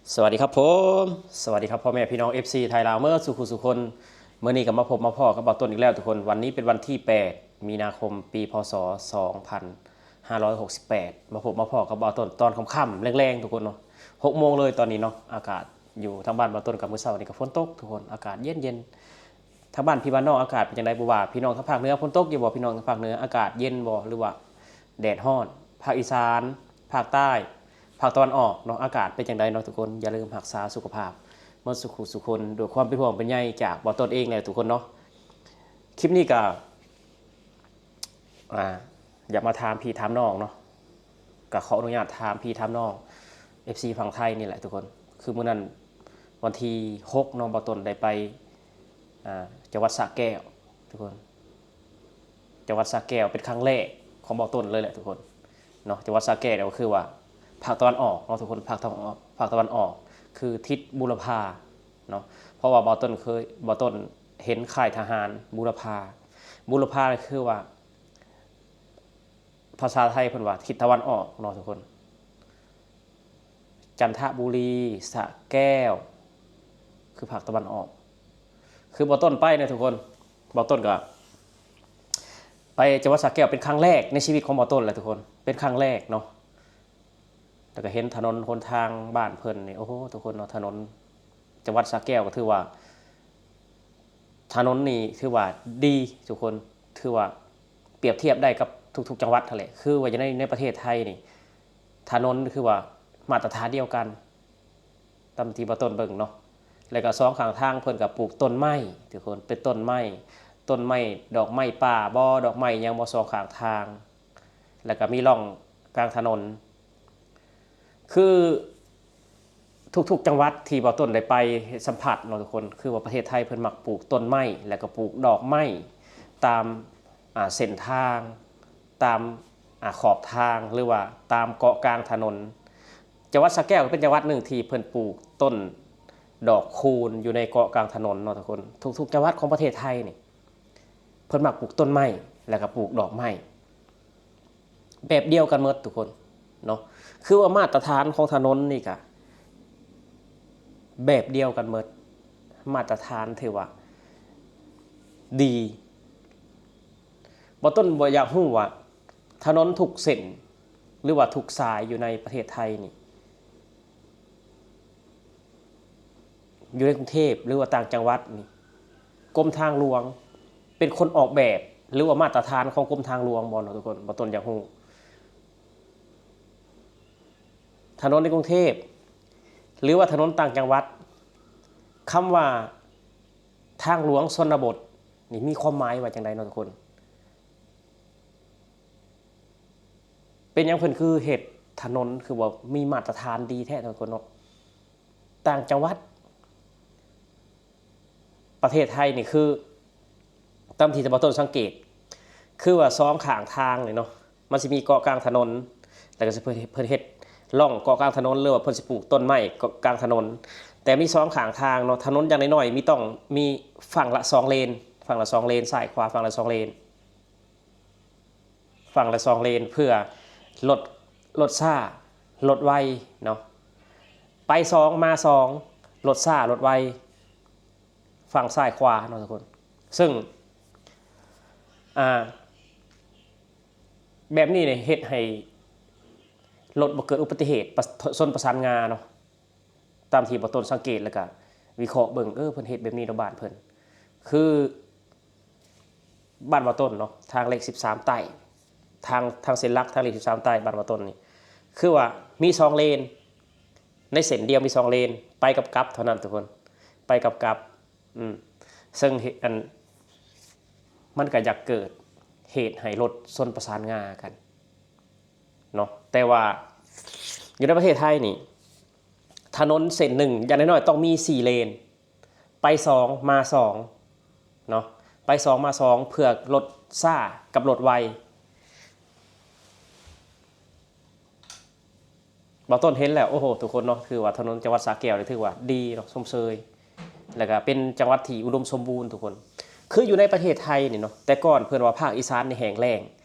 ສະຫວັດດີຄັບຜົມ ສະຫວັດດີຄັບພໍ່ແມ່ພີ່ນ້ອງ ເອັຟຊີ ໄທລາວເໝິດສູ່ຜູ້ສູ່ຄົນ. ມື້ນີ້ກໍມາພົບມາພໍ້ກັບບ່າວຕົ້ນອີກແລ້ວທຸກຄົນ. ວັນນີ້ເປັນວັນທີແປດ ມີນາຄົມ ປີ ພ.ສ. ສອງພັນຫ້າຮ້ອຍຫົກສິບແປດ ມາພົບມາພໍ້ກັບບ່າວຕົ້ນຕອນຄ່ຳໆ ແລງໆ ທຸກຄົນເນາະ ຫົກໂມງເລີຍຕອນນີ້ເນາະ. ອາກາດຢູ່ທາງບ້ານບ່າວຕົ້ນກໍມື້ເຊົ້ານີ້ກໍຝົນຕົກທຸກຄົນ ອາກາດເຢັນໆ. ທາງບ້ານພີ່ບ້ານນ້ອງອາກາດເປັນຈັ່ງໃດບໍ່ວ່າ ພີ່ນ້ອງທາງພາກເໜືອຝົນຕົກຢູ່ບໍ່ ພີ່ນ້ອງທາງພາກເໜືອອາກາດເຢັນບໍ່ ຫຼືວ່າແດດຮ້ອນ? ພາກອີສານ ພາກໃຕ້ ພາກຕາວັນອອກເນາະ ອາກາດເປັນຈັ່ງໃດເນາະທຸກຄົນ? ຢ່າລືມຮັກສາສຸຂະພາບເໝິດສູ່ຜູ້ສູ່ຄົນ ດ້ວຍຄວາມເປັນຫ່ວງເປັນໃຍຈາກບ່າວຕົ້ນເອງແຫຼະທຸກຄົນເນາະ. ຄລິບນີ້ກໍ ອ່າ ຢາກມາຖາມພີ່ຖາມນ້ອງເນາະ ກໍຂໍອະນຸຍາດຖາມພີ່ຖາມນ້ອງ ເອັຟຊີ ຝັ່ງໄທນີ້ແຫຼະທຸກຄົນ. ຄືມື້ນັ້ນວັນທີຫົກເນາະ ບ່າວຕົ້ນໄດ້ໄປ ອ່າ ຈັງຫວັດສະແກ້ວທຸກຄົນ. ຈັງຫວັດສະແກ້ວເປັນຄັ້ງແລກຂອງບ່າວຕົ້ນເລີຍແຫຼະທຸກຄົນເນາະ. ຈັງຫວັດສະແກ້ວກໍຄືວ່າພາກຕາວັນອອກເນາະທຸກຄົນ ພາກຕາວັນອອກ ພາກຕາວັນອອກ ຄືທິດບູລະພາເນາະ. ເພາະວ່າບ່າວຕົ້ນເຄີຍ ບ່າວຕົ້ນເຫັນຄ້າຍທະຫານບູລະພາ ບູລະພາຄືວ່າ ພາສາໄທເພິ່ນວ່າທິດຕາວັນອອກເນາະທຸກຄົນ. ຈັນທະບູລີ ສະແກ້ວ ຄືພາກຕາວັນອອກ. ຄືບ່າວຕົ້ນໄປນະທຸກຄົນ ບ່າວຕົ້ນກໍໄປຈັງຫວັດສະແກ້ວເປັນຄັ້ງແລກໃນຊີວິດຂອງບ່າວຕົ້ນແຫຼະທຸກຄົນ ເປັນຄັ້ງແລກເນາະ. ແລ້ວກໍເຫັນຖະໜົນຫົນທາງບ້ານເພິ່ນນີ້ ໂອ້ໂຫ ທຸກຄົນເນາະ ຖະໜົນຈັງຫວັດສະແກ້ວກໍຖືວ່າ ຖະໜົນນີ້ຖືວ່າດີທຸກຄົນ ຖືວ່າປຽບທຽບໄດ້ກັບທຸກໆຈັງຫວັດຫັ້ນແຫຼະ. ຄືວ່າຢູ່ໃນ ໃນປະເທດໄທນີ້ ຖະໜົນຄືວ່າມາດຕະຖານດຽວກັນ ຕາມທີ່ບ່າວຕົ້ນເບິ່ງເນາະ. ແລ້ວກໍສອງຂ້າງທາງເພິ່ນກໍປູກຕົ້ນໄມ້ທຸກຄົນ ເປັນຕົ້ນໄມ້ ຕົ້ນໄມ້ ດອກໄມ້ປ່າບໍ ດອກໄມ້ຫຍັງບໍ ສອງຂ້າງທາງ. ແລ້ວກໍມີຮ່ອງກາງຖະໜົນ ຄືທຸກໆຈັງຫວັດທີ່ບ່າວຕົ້ນໄດ້ໄປສຳຜັດເນາະທຸກຄົນ ຄືວ່າປະເທດໄທເພິ່ນມັກປູກຕົ້ນໄມ້ ແລ້ວກໍປູກດອກໄມ້ຕາມ ອ່າ ເສັ້ນທາງ ຕາມ ອ່າ ຂອບທາງ ຫຼືວ່າຕາມເກາະກາງຖະໜົນ. ຈັງຫວັດສະແກ້ວກໍເປັນຈັງຫວັດໜຶ່ງທີ່ເພິ່ນປູກຕົ້ນດອກຄູນຢູ່ໃນເກາະກາງຖະໜົນເນາະທຸກຄົນ. ທຸກໆຈັງຫວັດຂອງປະເທດໄທນີ້ ເພິ່ນມັກປູກຕົ້ນໄມ້ ແລ້ວກໍປູກດອກໄມ້ ແບບດຽວກັນໝົດທຸກຄົນເນາະ. ຄືວ່າມາດຕະຖານຂອງຖະໜົນນີ້ກະແບບດຽວກັນໝົດ ມາດຕະຖານຖືວ່າດີ. ບ່າວຕົ້ນບໍ່ຢາກຮູ້ວ່າຖະໜົນທຸກເສັ້ນ ຫຼືວ່າທຸກສາຍຢູ່ໃນປະເທດໄທນີ້ ຢູ່ໃນກຸງເທບ ຫຼືວ່າຕ່າງຈັງຫວັດນີ້ ກົມທາງຫຼວງເປັນຄົນອອກແບບ ຫຼືວ່າມາດຕະຖານຂອງກົມທາງຫຼວງບໍ່ເນາະທຸກຄົນ? ບ່າວຕົ້ນຢາກຮູ້ ຖະໜົນໃນກຸງເທບ ຫຼືວ່າຖະໜົນຕ່າງຈັງຫວັດ ຄຳວ່າທາງຫຼວງຊົນນະບົດນີ້ມີຄວາມໝາຍວ່າຈັ່ງໃດເນາະທຸກຄົນ? ເປັນຫຍັງເພິ່ນຄືເຮັດຖະໜົນຄືວ່າມີມາດຕະຖານດີແທ້ເນາະທຸກຄົນເນາະ? ຕ່າງຈັງຫວັດ ປະເທດໄທນີ້ຄື ຕາມທີ່ບ່າວຕົ້ນສັງເກດ ຄືວ່າສອງຂ້າງທາງນີ້ເນາະ ມັນຊິມີເກາະກາງຖະໜົນ ແລ້ວກໍຊິເພິ່ນ ເພິ່ນເຮັດຮ່ອງເກາະກາງຖະໜົນ ຫຼືວ່າເພິ່ນຊິປູກຕົ້ນໄມ້ເກາະກາງຖະໜົນ. ແຕ່ມີສອງຂ້າງທາງເນາະ ຖະໜົນຢ່າງໜ້ອຍໆມີ ຕ້ອງມີຝັ່ງລະສອງເລນ ຝັ່ງລະສອງເລນ ຊ້າຍຂວາຝັ່ງລະສອງເລນ ຝັ່ງລະສອງເລນ ເພື່ອລົດ ລົດຊ້າ ລົດໄວເນາະ ໄປສອງມາສອງ ລົດຊ້າລົດໄວ ຝັ່ງຊ້າຍຂວາເນາະທຸກຄົນ. ເຊິ່ງ ອ່າ ແບບນີ້ນີ້ເຮັດໃຫ້ລົດບໍ່ເກີດອຸບັດຕິເຫດ ປະ ຊົນປະສານງາເນາະ. ຕາມທີ່ບ່າວຕົ້ນສັງເກດ ແລ້ວກະວິເຄາະເບິ່ງ ເອີ ເພິ່ນເຮັດແບບນີ້ເນາະ ບ້ານເພິ່ນ ຄືບ້ານບ່າວຕົ້ນເນາະ ທາງເລກສິບສາມໃຕ້ ທາງ ທາງເສັ້ນຫຼັກທາງເລກສິບສາມໃຕ້ ບ້ານບ່າວຕົ້ນນີ້ ຄືວ່າມີສອງເລນ ໃນເສັ້ນດຽວມີສອງເລນ ໄປກັບກັບເທົ່ານັ້ນທຸກຄົນ ໄປກັບກັບ. ອືມ ເຊິ່ງເຮັດ ອັນ ມັນກະຢາກເກີດເຫດໃຫ້ລົດຊົນປະສານງາກັນເນາະ. ແຕ່ວ່າຢູ່ໃນປະເທດໄທນີ້ ຖະໜົນເສັ້ນໜຶ່ງຢ່າງໜ້ອຍໆຕ້ອງມີສີ່ເລນ ໄປສອງມາສອງເນາະ ໄປສອງມາສອງ ເພື່ອລົດຊ້າກັບລົດໄວ. ບ່າວຕົ້ນເຫັນແລ້ວ ໂອ້ໂຫ ທຸກຄົນເນາະ ຄືວ່າຖະໜົນຈັງຫວັດສະແກ້ວນີ້ຖືວ່າດີເນາະ ຊົມເຊີຍ ແລ້ວກະເປັນຈັງຫວັດທີ່ອຸດົມສົມບູນທຸກຄົນ. ຄືຢູ່ໃນປະເທດໄທນີ້ເນາະ ແຕ່ກ່ອນເພິ່ນວ່າພາກອີສານນີ້ແຫ້ງແລ້ງ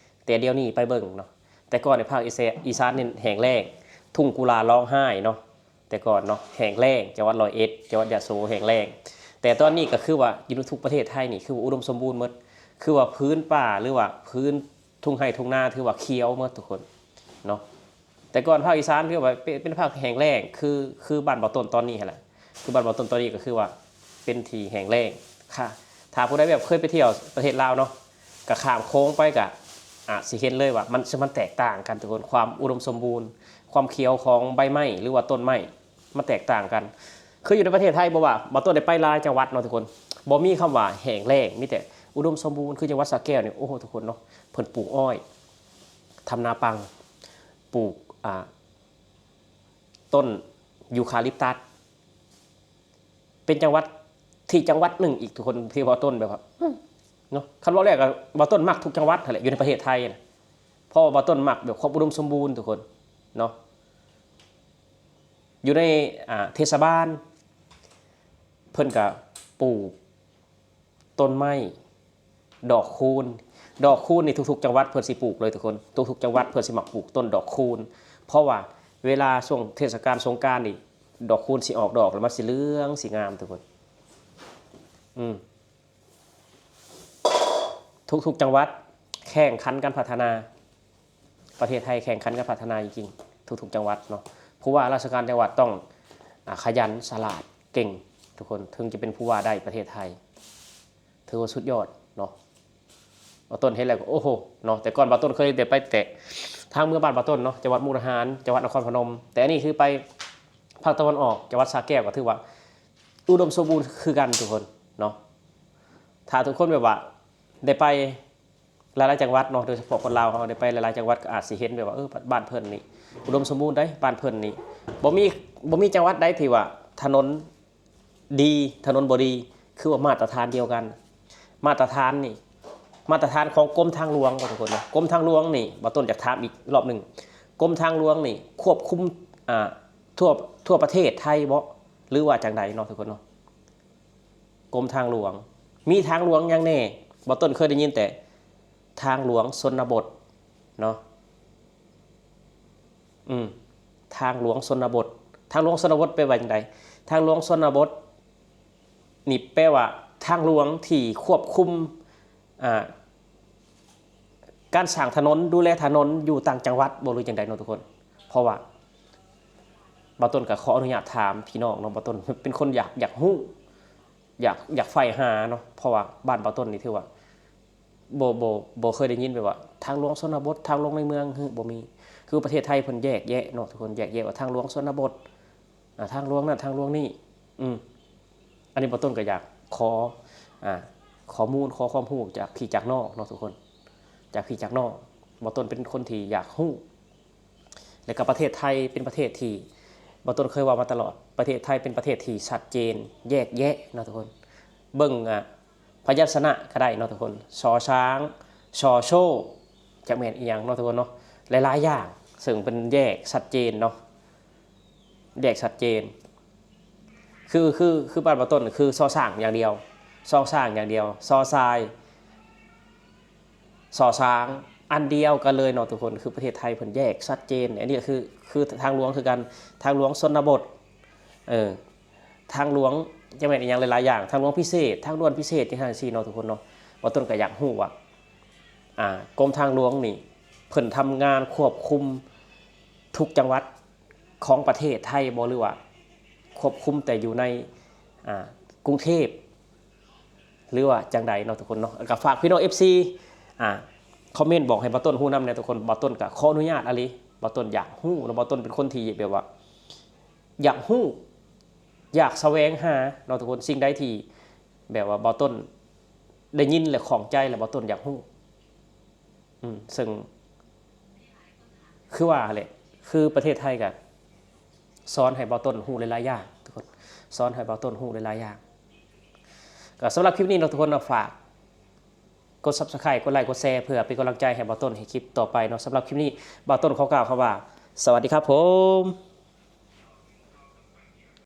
ແຕ່ດຽວນີ້ໄປເບິ່ງເນາະ ແຕ່ກ່ອນນີ້ພາກອີສານ ອີສານນີ້ແຫ້ງແລ້ງ ທົ່ງກຸລາຮ້ອງໄຫ້ເນາະ ແຕ່ກ່ອນເນາະ ແຫ້ງແລ້ງ, ຈັງຫວັດຮ້ອຍເອັດ ຈັງຫວັດຍະໂສແຫ້ງແລ້ງ. ແຕ່ຕອນນີ້ກໍຄືວ່າຢູ່ໃນທຸກປະເທດໄທນີ້ ຄືວ່າອຸດົມສົມບູນໝົດ, ຄືວ່າພື້ນປ່າ ຫຼືວ່າພື້ນທົ່ງໄຮ່ທົ່ງນາ ຖືວ່າຂຽວໝົດທຸກຄົນເນາະ. ແຕ່ກ່ອນພາກອີສານຄືວ່າເປັນ ເປັນພາກແຫ້ງແລ້ງ ຄື ຄືບ້ານບ່າວຕົ້ນຕອນນີ້ຫັ້ນແຫຼະ. ຄືບ້ານບ່າວຕົ້ນຕອນນີ້ກໍຄືວ່າເປັນທີ່ແຫ້ງແລ້ງ. ຖ້າ ຖ້າຜູ້ໃດແບບເຄີຍໄປທ່ຽວປະເທດລາວເນາະ ກໍຂ້າມໂຂງໄປກໍອາດຊິເຫັນເລີຍວ່າມັນ ມັນແຕກຕ່າງກັນທຸກຄົນ. ຄວາມອຸດົມສົມບູນ, ຄວາມຂຽວຂອງໃບໄມ້ ຫຼືວ່າຕົ້ນໄມ້ ມັນແຕກຕ່າງກັນ. ຄືຢູ່ໃນປະເທດໄທ ບໍ່ວ່າບ່າວຕົ້ນໄດ້ໄປຫຼາຍຈັງຫວັດເນາະທຸກຄົນ, ບໍ່ມີຄຳວ່າແຫ້ງແລ້ງ, ມີແຕ່ອຸດົມສົມບູນ. ຄືຈັງຫວັດສະແກ້ວນີ້ ໂອ້ໂຫ ທຸກຄົນເນາະ, ເພິ່ນປູກອ້ອຍ, ທຳນາປັງ, ປູກ ອ່າ ຕົ້ນຢູຄາລິບຕັສ. ເປັນຈັງຫວັດທີ່ ຈັງຫວັດໜຶ່ງອີກທຸກຄົນ ທີ່ບ່າວຕົ້ນແບບວ່າ ອືມ ເນາະ. ຄັນເວົ້າແລ້ວກໍບ່າວຕົ້ນມັກທຸກຈັງຫວັດຫັ້ນແຫຼະ ຢູ່ໃນປະເທດໄທນະ, ເພາະວ່າບ່າວຕົ້ນມັກແບບຄວາມອຸດົມສົມບູນທຸກຄົນເນາະ. ຢູ່ໃນ ອ່າ ເທດສະບານ ເພິ່ນກໍປູກຕົ້ນໄມ້ ດອກຄູນ. ດອກຄູນນີ້ທຸກໆຈັງຫວັດເພິ່ນຊິປູກເລີຍທຸກຄົນ, ທຸກໆຈັງຫວັດເພິ່ນຊິມັກປູກຕົ້ນດອກຄູນ ເພາະວ່າເວລາຊ່ວງເທດສະການສົງການນີ້ ດອກຄູນຊິອອກດອກ ແລ້ວມັນຊິເຫຼືອງ ຊິງາມທຸກຄົນ. ອືມ ທຸກໆຈັງຫວັດແຂ່ງຂັນກັນພັດທະນາ. ປະເທດໄທແຂ່ງຂັນກັນພັດທະນາຈິງໆ ທຸກໆຈັງຫວັດເນາະ. ຜູ້ວ່າລາຊະການຈັງຫວັດຕ້ອງ ອາ ຂະຫຍັນ, ສະຫຼາດ, ເກັ່ງທຸກຄົນ ເຖິງຈະເປັນຜູ້ວ່າໄດ້ປະເທດໄທ. ຖືວ່າສຸດຍອດເນາະ. ບ່າວຕົ້ນເຫັນແລ້ວກໍ ໂອ້ໂຫ ເນາະ. ແຕ່ກ່ອນບ່າວຕົ້ນເຄີຍໄດ້ໄປແຕ່ທາງເມືອງບ້ານບ່າວຕົ້ນເນາະ, ຈັງຫວັດມຸກດາຫານ, ຈັງຫວັດນະຄອນພະນົມ. ແຕ່ອັນນີ້ຄືໄປພາກຕາເວັນອອກ, ຈັງຫວັດສະແກ້ວ ກໍຖືວ່າອຸດົມສົມບູນຄືກັນທຸກຄົນເນາະ. ຖ້າທຸກຄົນແບບວ່າໄດ້ໄປ ຫຼາຍໆຈັງຫວັດເນາະ, ໂດຍສະເພາະຄົນລາວເຮົາໄດ້ໄປຫຼາຍໆຈັງຫວັດ ກໍອາດຊິເຫັນແບບວ່າ ເອີ ບ້ານເພິ່ນນີ້ອຸດົມສົມບູນໃດ໋, ບ້ານເພິ່ນນີ້ບໍ່ມີ ບໍ່ມີຈັງຫວັດໃດທີ່ວ່າຖະໜົນດີ ຖະໜົນບໍ່ດີ ຄືວ່າມາດຕະຖານດຽວກັນ. ມາດຕະຖານນີ້ ມາດຕະຖານຂອງກົມທາງຫຼວງເນາະທຸກຄົນເນາະ. ກົມທາງຫຼວງນີ້ ບ່າວຕົ້ນຢາກຖາມອີກລອບໜຶ່ງ, ກົມທາງຫຼວງນີ້ຄວບຄຸມ ອ່າ ທົ່ວ ທົ່ວປະເທດໄທບໍ ຫຼືວ່າຈັ່ງໃດເນາະທຸກຄົນເນາະ? ກົມທາງຫຼວງ ມີທາງຫຼວງຫຍັງແດ່? ບ່າວຕົ້ນເຄີຍໄດ້ຍິນແຕ່ທາງຫຼວງຊົນນະບົດເນາະ. ອືມ ທາງຫຼວງຊົນນະບົດ. ທາງຫຼວງຊົນນະບົດແປວ່າຈັ່ງໃດ? ທາງຫຼວງຊົນນະບົດນີ້ແປວ່າທາງຫຼວງທີ່ຄວບຄຸມ ອ່າ ການສ້າງຖະໜົນ, ດູແລຖະໜົນຢູ່ຕ່າງຈັງຫວັດບໍ ຫຼືຈັ່ງໃດເນາະທຸກຄົນ? ເພາະວ່າບ່າວຕົ້ນກໍຂໍອະນຸຍາດຖາມພີ່ນ້ອງເນາະ, ບ່າວຕົ້ນເປັນຄົນຢາກ ຢາກຮູ້ ຢາກ ຢາກໃຝ່ຫາເນາະ. ເພາະວ່າບ້ານບ່າວຕົ້ນນີ້ຖືວ່າບໍ່ ບໍ່ ບໍ່ເຄີຍໄດ້ຍິນແບບວ່າທາງຫຼວງຊົນນະບົດ, ທາງຫຼວງໃນເມືອງ ບໍ່ມີ. ຄືປະເທດໄທເພິ່ນແຍກແຍະເນາະທຸກຄົນ, ແຍກແຍະວ່າທາງຫຼວງຊົນນະບົດ ອ່າ ທາງຫຼວງນັ້ນ ທາງຫຼວງນີ້. ອືມ ອັນນີ້ບ່າວຕົ້ນກໍຢາກຂໍ ອ່າ ຂໍ້ມູນ ຂໍຄວາມຮູ້ຈາກພີ່ຈາກນ້ອງເນາະທຸກຄົນ, ຈາກພີ່ຈາກນ້ອງ. ບ່າວຕົ້ນເປັນຄົນທີ່ຢາກຮູ້ ແລະກໍປະເທດໄທເປັນປະເທດທີ່ ບ່າວຕົ້ນເຄີຍເວົ້າມາຕະຫຼອດ, ປະເທດໄທເປັນປະເທດທີ່ຊັດເຈນ ແຍກແຍະເນາະທຸກຄົນ. ເບິ່ງ ອ່າ ພະຍັນຊະນະກໍໄດ້ເນາະທຸກຄົນ, ຊໍຊ້າງ ຊໍໂຊ ຈັກແມ່ນອີ່ຫຍັງເນາະທຸກຄົນເນາະ, ຫຼາຍໆຢ່າງ ເຊິ່ງເພິ່ນແຍກຊັດເຈນເນາະ, ແຍກຊັດເຈນ. ຄື ຄື ຄືບ້ານບ່າວຕົ້ນ ຄື ຊໍຊ້າງຢ່າງດຽວ, ຊໍຊ້າງຢ່າງດຽວ, ຊໍຊາຍ ຊໍຊ້າງ ອັນດຽວກັນເລີຍເນາະທຸກຄົນ. ຄືປະເທດໄທເພິ່ນແຍກຊັດເຈນ. ອັນນີ້ກໍຄື ຄືທາງຫຼວງຄືກັນ, ທາງຫຼວງຊົນນະບົດ ເອີ ທາງຫຼວງ ຈະແມ່ນອີ່ຫຍັງຫຼາຍໆຢ່າງ, ທາງຫຼວງພິເສດ, ທາງດ່ວນພິເສດ ຈັ່ງຊັ້ນຈັ່ງຊີ້ເນາະທຸກຄົນເນາະ. ບ່າວຕົ້ນກໍຢາກຮູ້ວ່າ ອ່າ ກົມທາງຫຼວງນີ້ ເພິ່ນທຳງານຄວບຄຸມທຸກຈັງຫວັດຂອງປະເທດໄທບໍ່ ຫຼືວ່າຄວບຄຸມແຕ່ຢູ່ໃນ ອ່າ ກຸງເທບ ຫຼືວ່າຈັ່ງໃດເນາະທຸກຄົນເນາະ. ກໍຝາກພີ່ນ້ອງ ເອັຟຊີ ອ່າ ຄອມເມັນບອກໃຫ້ບ່າວຕົ້ນຮູ້ນຳແດ່ທຸກຄົນ. ບ່າວຕົ້ນກໍຂໍອະນຸຍາດອີ່ຫຼີ, ບ່າວຕົ້ນຢາກຮູ້ເນາະ, ບ່າວຕົ້ນເປັນຄົນທີ່ແບບວ່າ ຢາກຮູ້ ຢາກສະແຫວງຫາເນາະທຸກຄົນ. ສິ່ງໃດທີ່ແບບວ່າບ່າວຕົ້ນໄດ້ຍິນແລ້ວຂ້ອງໃຈ ແລ້ວບ່າວຕົ້ນຢາກຮູ້. ອືມ ເຊິ່ງຄືວ່າແຫຼະ ຄືປະເທດໄທກໍສອນໃຫ້ບ່າວຕົ້ນຮູ້ຫຼາຍໆຢ່າງທຸກຄົນ, ສອນໃຫ້ບ່າວຕົ້ນຮູ້ຫຼາຍໆຢ່າງ. ກໍສຳລັບຄລິບນີ້ເນາະທຸກຄົນເນາະ, ຝາກ ກົດ Subscribe ກົດໄລ ກົດແຊ ເພື່ອເປັນກຳລັງໃຈໃຫ້ບ່າວຕົ້ນເຮັດຄລິບຕໍ່ໄປເນາະ. ສຳລັບຄລິບນີ້ ບ່າວຕົ້ນຂໍກ່າວຄຳວ່າ ສະຫວັດດີຄັບຜົມ.